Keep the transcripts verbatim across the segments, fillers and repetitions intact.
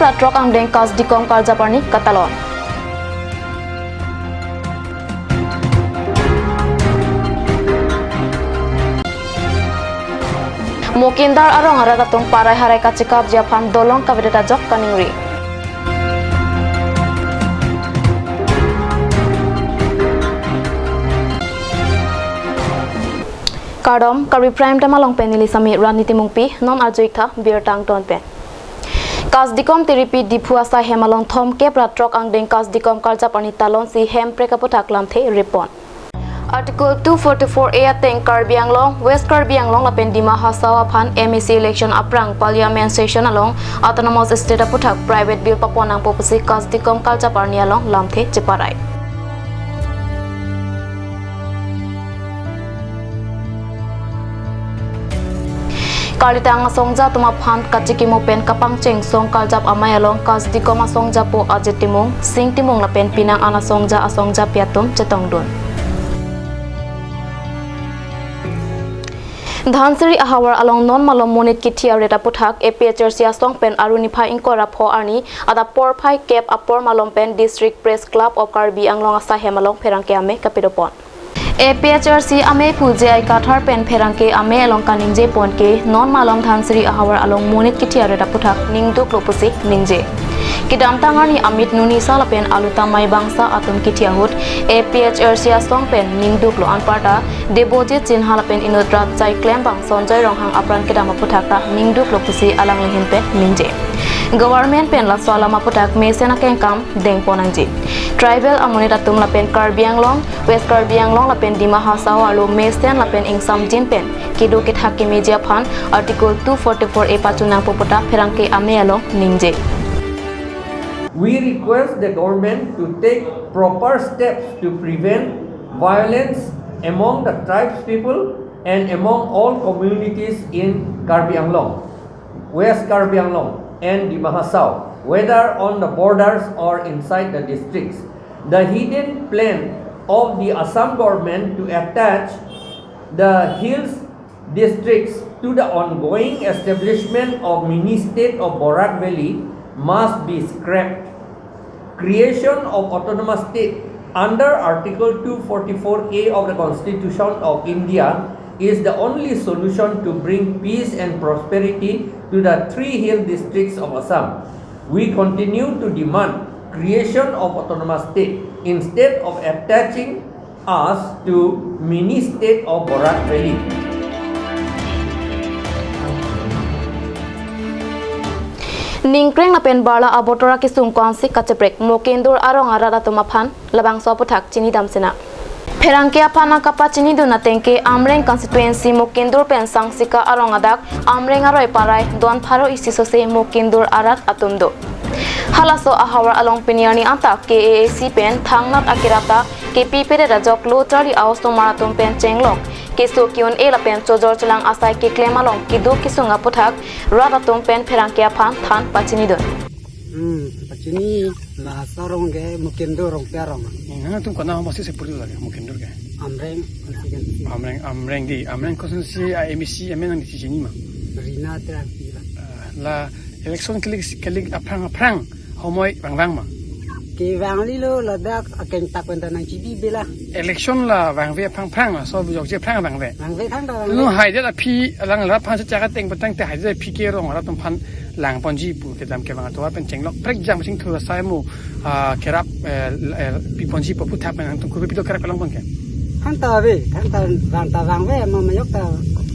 Prat throk angdeng Kasdikom karjap arni katalon. Mokindar arong arat atum parai harai kachekapji aphan dolong kavedet ajok kaningri. Kardom, Karbi Prime Time along pen neli Sami Rani Timungpi, non arju-ik tha birta angton pen. Kasdikom Tiripi Diphu asai hem along thomkep ra throk angdeng Kasdikom karjap arni talonsi hemprek aputhak lamthe repon. Article two forty-four A ateng Karbi Anglong, West Karbi Anglong lapen Dima Hasao aphan M A C election aphrang Parliament session along Autonomous State aputhak private bill papon nangpo pusi Kasdikom karjap arni along lamthe cheparai. Karlitang asongja atum aphan kachikimo pen kapangcheng song karjap amei along Kasdikom asongjapo Ajit Timung, Sing Timung lapen penang an asongja asongjapi atum chetongdun. Dhansiri ahavar along non malom monit kithi aret aputhak A P H L C asong pen aru niphai ingkoi ra pho arni adap porphai kep apor malom pen District Press Club of Karbi Anglong asai hem along pherangke amei kapidopon. A P H L C amei phu J I Kathar pen pherangke amei along kaningje pon ke non malom Dhansiri ahavar along monit kithi aret aputhak ningduklo pusi ningje. Kedamtang arni amit nunisa lapen aluta mai bangsa atum kithi ahut A P H L C asong pen ningduklo anparta Debojit Sinha lapen inut rat chai klembang Sonjoy Ronghang apran kedam aputhak ta ningduklo pusi alanglihin pen ningje. Government pen laso alam aputhak mesen akengkam dengpon nangji. Tribal amonit atum lapen Karbi Anglong, West Karbi Anglong lapen Dima Hasao arlo mesen lapen ingsamjin pen kedo kethak kemeji aphan Article two forty-four A pachun nangpo puta pherangke amei along ningje. We request the government to take proper steps to prevent violence among the tribes people and among all communities in Karbi Anglong, West Karbi Anglong and Dima Hasao, whether on the borders or inside the districts. The hidden plan of the Assam government to attach the hills districts to the ongoing establishment of mini state of Barak Valley must be scrapped. Creation of autonomous state under Article two forty-four A of the Constitution of India is the only solution to bring peace and prosperity to the three hill districts of Assam. We continue to demand creation of autonomous state instead of attaching us to mini state of Barak Valley. Ningkreng lapen barla abotor akesung ko-ansi kacheprek Mokindur arong arat atum aphan labangso aputhak chinidam sena. Pherangke aphan kapachinidun ateng ke Amreng constituency Mokindur pen Sangsika arong adak Amreng aroi parai don pharo isi sose Mokindur arat atum do. Halaso ahavar along pini arni anta K A A C pen thangnat akerap ta kepipedet ajok lo charli a-osomar atum pen chenglok keso ke-un-e lapen chojor chelang asai keklem along keduk kesung aputhak rat atum pen pherangke aphan than pachinidun. Hmm, pachini la sarong ke Mokindur arong ke arong. Nangtum kona hom pasi sepuri lagi Mokindur ke? Amreng constituency. Amreng, Amreng di, Amreng constituency a-M A C M N nangchini ma? Rina Terangpi la. Ah, la election kelik kelik aphrang aphrang homoi vangvang ma? Kevang lilo ladak akeng tak pen ta nangchibi bela. Election la vangve aphrang aphrang la so bujok je aphrang vangve. Vangve thangta vangve. Lo haidet aphi alang rat aphan se chaka teng petang te haidet aphi ke rong rat atum aphan langponji pu kedam kevang atovar pen chenglok prek jam sing thur asai mo, ah, kerap, eh, eh, piponji pu aputhak pen nangtum kurbe pito kerap kelong pon ke? Thangta ave, thangta vangta vangve, ma mayok ta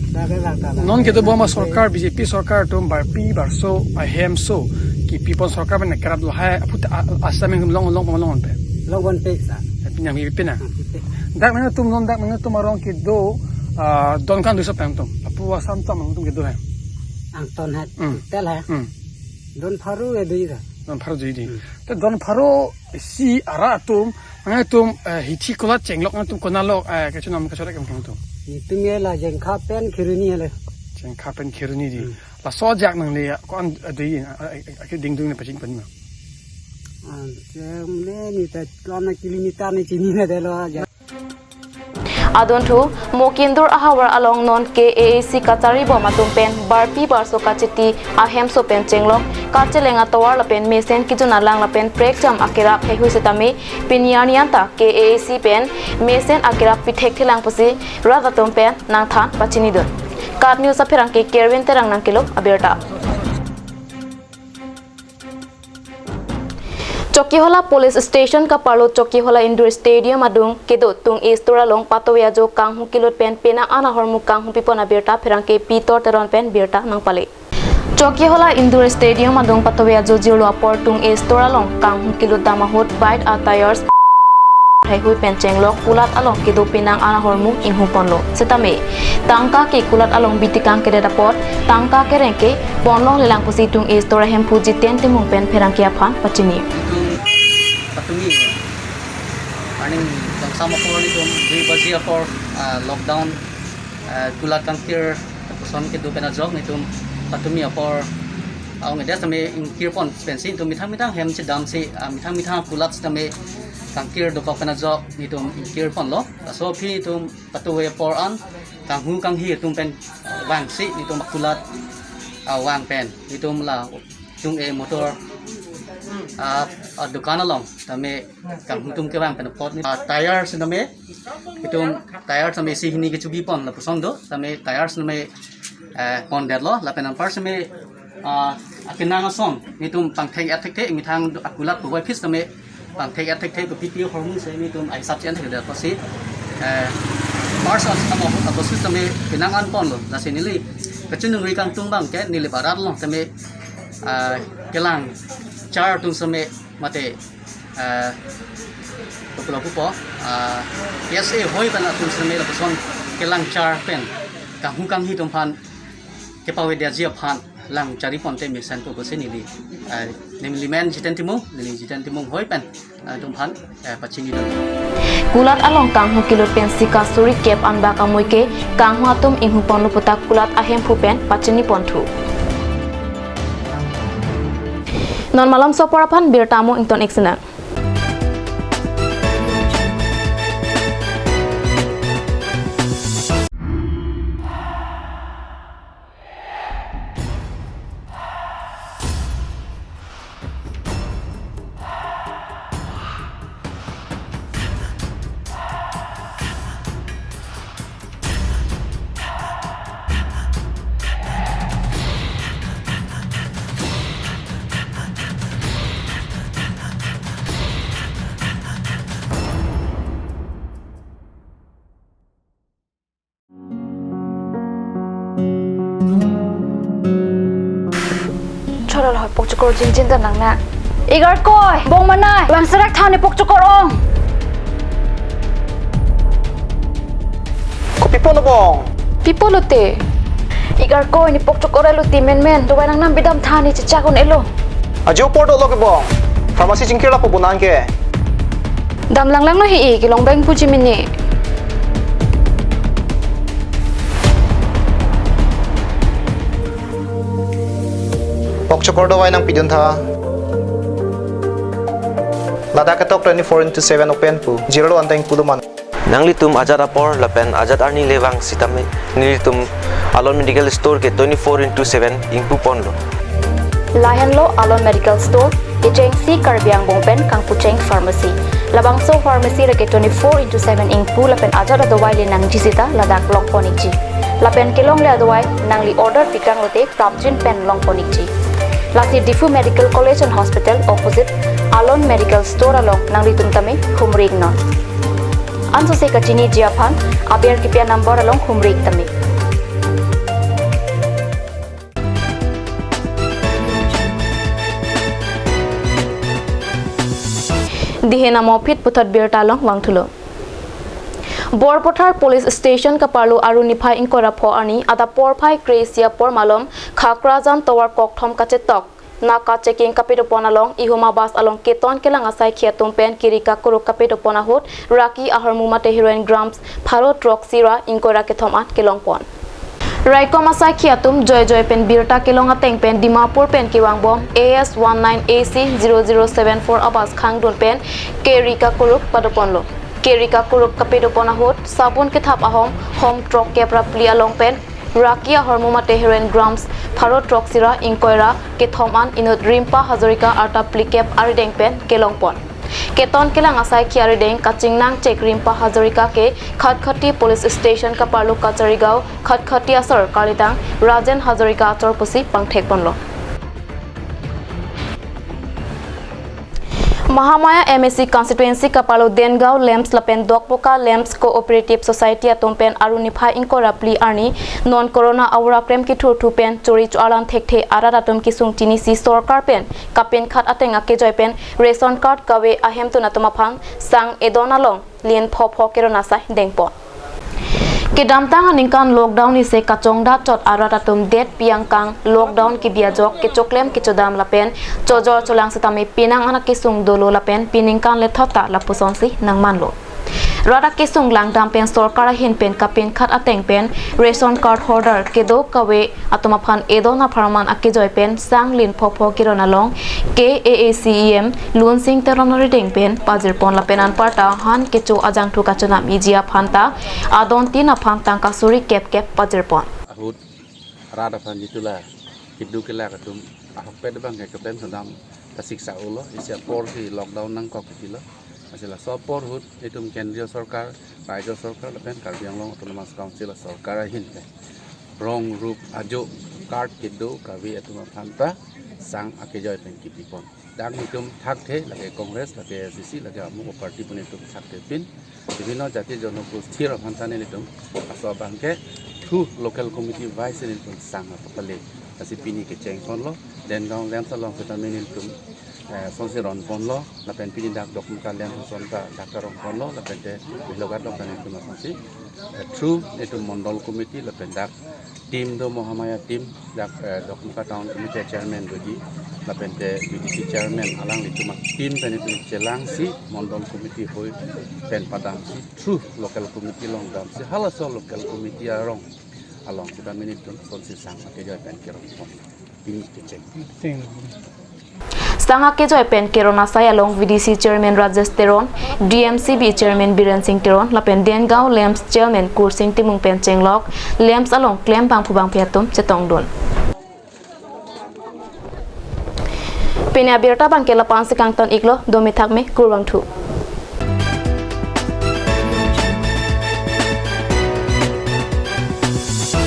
vangve vangta vangve. Non kedo bom a sorkar B J P sorkar atum barpi barso ahemso kepipon sorkar pen kerap lahai aputhak a-, a-, asam yang long long long long pe. Long pon pe sa. Pini nang pina. Hmm, pe. Dak nangtum non dak nangtum arong kedo, ah, don kan do sa pen tum. Apu asam tam nangtum kedo hai. Angton hai. Hmm. Tel hai. Hmm. Don pharo e dui ra. Don pharo dui di. Hmm. Te don pharo isi arat atum, nangtum, eh, hithi kola chenglok nangtum konalo, eh, kachenam kachorek em kangtum. Itum ye la Jengkha pen Kheroni le. Jengkha pen Kheroni di. Hmm. Laso ajak nangli ko-an adui, eh, eh, eh, dingdung ne pachini pon ma? An, chem ne ni ta ko-an kilometer ne chini ne delo ajak. Adunthu, Mokindur ahavar along non K A A C kachari bom atum pen barpi barso kachiti ahemso pen chenglok kacheleng atovar lapen mesen kejun alang lapen prekjam akerap heihui setame pini arni anta K A A C pen mesen akerap pithekthe lang pusi rat atum pen nangthan pachinidun. KAT News apherangke Kerwin Terang nangkelo abirta. Chokihola Police Station kaparlo Chokihola Indoor Stadium adung kedo Tung-e Store along patovi ajo kanghu kelut pen penang an ahormu kanghu pipon abirta pherangke Pitor Teron pen birta nangpale. Chokihola Indoor Stadium adung patovi ajo jirlo apor Tung-e Store along kanghu kelut dam ahut bike a-tyres heihui pen chenglok kulat along kedo penang an ahormu inghu ponlo. Setame tangka ke kulat along bitikang kedet apot tangka kereng ke ponlongle lang pusi Tung-e Store ahemphu Jiten Timung pen pherangke aphan pachini. Itum patumi arni kangsam apor itum dui baji apor, ah, lockdown, ah, kulat kangkir puson kedo pen ajok itum patumi apor aongedet tame ingkir pon pensi itum methang methang hem chedamsi, ah, methang methang kulat tame kangkir dokok pen ajok itum ingkir ponlo. Laso aphi itum patovi apor an kanghu kanghi atum pen, ah, vangsi itum kulat, ah, vang pen itum la Tung-e Motor, ah, ah, dukan along tame kanghu atum kevang pen apot ni, ah, tyre tame itum tyre tame isi hini kechubi pon lapuson do tame tyre tame, eh, pondetlo lapen anpar tame, ah, akenang ason itum pangthek-et thekthe methang akulat puvoiphit tame pangthek-et thekthe kopi pi ahormu si itum ahisap chen thekthe pusi, eh, March as tamo agosis tame penang an ponlo. Lasi neli kachiningri kangtung abang ke neli barat along tame, ah, kelang char atum tame mate, eh, kopilo pupo, ah, K S A hoi pen atum tame lapuson kelang char pen kanghu kanghi atum aphan kepavedetji aphan lang chari ponte mesen pusi neli, eh, neli men Jiten Timung, neli Jiten Timung hoi pen, eh, atum aphan, eh, pachinidun. Kulat along kanghu kelut pensi kasuri kep anbak amui ke kanghu atum inghu ponlo puta kulat ahemphu pen pachini ponthu. Non malomso apor aphan birta mo ington-ik sinang. Chorolo, pokchokor jinjin ta nang na. Igarkoi, bong manai, vangserak than ne pokchokor ong. Kopi pon bong? Pi pulote? Igarkoi ne pokchokor elo ti menmen, dovai nangnam bidam than ne chechak un-elo. Ajo apor dolo ke bong. Pharmacy chingkir lapu bonang ke. Dam langlang lo hi-i, kelong beng puji mini. Pokchokor dovai nangpidun tha. Ladak ketok twenty-four into seven open pu. Jirlo anteng pulo man. Nanglitum ajat apor lapen ajat arni le vang sitame nelitum Alon Medical Store ke twenty-four into seven ingpu ponlo. Lahenlo Alon Medical Store, kechengsi Karbi angbong pen kangpucheng pharmacy. Labangso pharmacy le ke twenty-four into seven ingpu lapen ajat adovai le nangji sita ladak long pon-ikji. Lapen kelongle adovai nangli order pikang lote prapjin pen long pon-ikji. Lasi Diphu Medical College and Hospital opposite Alon Medical Store along nanglitum tame humri-iknon. Ansose kachiniji aphan aber kipi a-number along humri-ik tame. Dihe namo phit puthot birta along vangthulo. Borpathar Police Station kaparlo Aru niphai ingkoi ra pho arni adap porphai kre-isi apor malom Khakrajan tovar kokthom kachetok naka checking kapidopon along ihuma bus along keton kelang asaikhi atum pen keri kakuruk kapidopon ahut raki ahormu mate heroin grams pharo throksi ra ingkoi ra kethom an kelong pon. Raikom asaikhi atum joijoi pen birta kelong ateng pen Dimapur pen kevangbom A S one nine A C zero zero seven four a bus khangdun pen keri kakuruk padoponlo. Keri kakuruk kapidopon ahut sabun kethap ahom hom throk kep ra phli along pen Raki ahormu mate heroin grams pharo throksi ra ingkoi ra kethom an inut Rimpa Hazarika arta phlikep arideng pen kelongpon. Keton kelang asaikhi arideng kachingnang chek Rimpa Hazarika ke Khatkhati Police Station kaparlo Kacharigaon Khatkhati asor kalitang Rajen Hazarika achor pusi pangthekponlo. Mahamaya M A C constituency kaparlo Dengaon LAMPS lapen Dokmoka LAMPS Cooperative Society atum pen Aru niphai ingkoi ra phli arni non corona aura krem kethurthu pen chori cho-arlan thekthe arat atum kesung chinisi sorkar pen kapinkhat ateng akejoi pen ration card kave ahemtun atum aphan sang edon along lin phopho keron asai dengpon. Kedamtang aningkan lockdown isi kachongdat chot arat atum det piang kang lockdown kebi ajok kechoklem kechodam lapen chojor cholang setame penang an akesung dolo lapen peningkan lethot ta lapusonsi nangmanlo. Rat akesung langdam pen sorkar ahin pen kapinkhat ateng pen ration card holder kedo kave atum aphan edon apharman akejoi pen sang lin phopho keron along K A A C E M Lunsing Teron arideng pen pajirpon lapen anparta han kecho ajangthu kachonam iji aphan ta adon tin aphan tangka suri kep kep pajirpon. Ahut rat aphan jitu la kedo kelak atum ahokpet abang ke kepen sodam ta siksa ulo isi apor si lockdown nangkok kitilo. Asila sopor ahut itum kendriya sorkar, rajya sorkar lapen Karbi Anglong Autonomous Council sorkar ahin pen rong rup ajo card kedo kave atum aphan ta sang akejoi pen kipipon. Dak itum thakthe lake Congress, lake A I C C, lake amuk party pun itum thakthe pin. Bibhinno jati jonogosthi aphan ta nelitum laso abang ke through local committee wise nelitum sang apapale. Lasi pini kechengponlo, Dengaon LAMPS along seta nelitum eh, sonsi ronponlo, lapen pini dak Dokmoka LAMPS ason ta dak ta ronponlo, lapen te Bilogat along ta nelitum asonsi, eh, through nelitum mondol committee, lapen dak team do Mahamaya team, dak, eh, Dokmoka Town Committee chairman doji, lapen te B D C chairman alanglitum team pen itum chelangsi mondol committee hoi pen padamsi through local committee along damsi halaso local committee arong along seta nelitum sonsi sang akejoi pen keronpon. Pini kecheng. Sang akejoi pen keron asai along V D C chairman Rajesh Teron, D M C B chairman Biren Singh Teron, lapen Dengaon LAMPS chairman Kursing Timung pen chenglok LAMPS along klembangphu bangphi atum chetongdun. Pini abirta abang ke lapu-an si kangton iklo, dome thakme, kurvangthu.